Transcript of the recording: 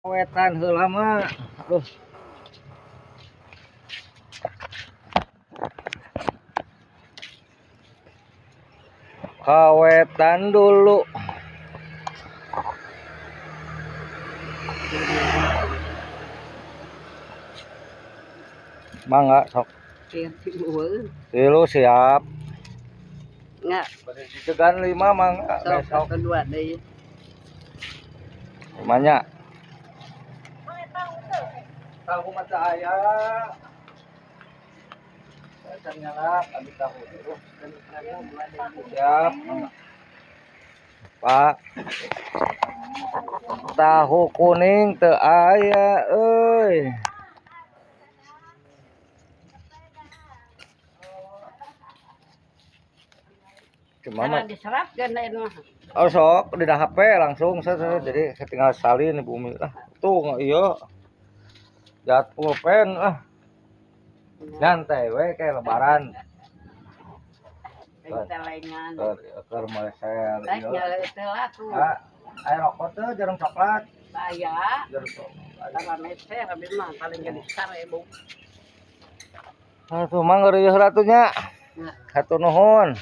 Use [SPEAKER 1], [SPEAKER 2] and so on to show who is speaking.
[SPEAKER 1] Wetan heula mah. Aduh. Kawetan dulu. Mangga sok. Tilu siap.
[SPEAKER 2] Enggak.
[SPEAKER 1] Cegan 5 mangga
[SPEAKER 2] sok
[SPEAKER 1] besok.
[SPEAKER 2] Kedua deui.
[SPEAKER 1] Limanya. Tahu mata ayah. Saya nyala, kami tahu. Siap. Pak. Tahu kuning teu aya euy. Cuma mah
[SPEAKER 2] diserapkeun lain mah.
[SPEAKER 1] Oh sok di HP langsung saya jadi saya tinggal salin di bumi lah. Tuh nggak iya. Jat pulpen lah. Nyantai we kayak lebaran.
[SPEAKER 2] Telengan.
[SPEAKER 1] Keur meser
[SPEAKER 2] Rek
[SPEAKER 1] ieu.
[SPEAKER 2] nyala teu laku.
[SPEAKER 1] Ah, aya rokok teu jarum coklat.
[SPEAKER 2] Aya.
[SPEAKER 1] Jarum coklat.
[SPEAKER 2] Tara meser abi mah paling jadi 1000.
[SPEAKER 1] Atuh mah ngeureuyeuh heula atuh nya.
[SPEAKER 2] Nah.
[SPEAKER 1] Hatur nuhun.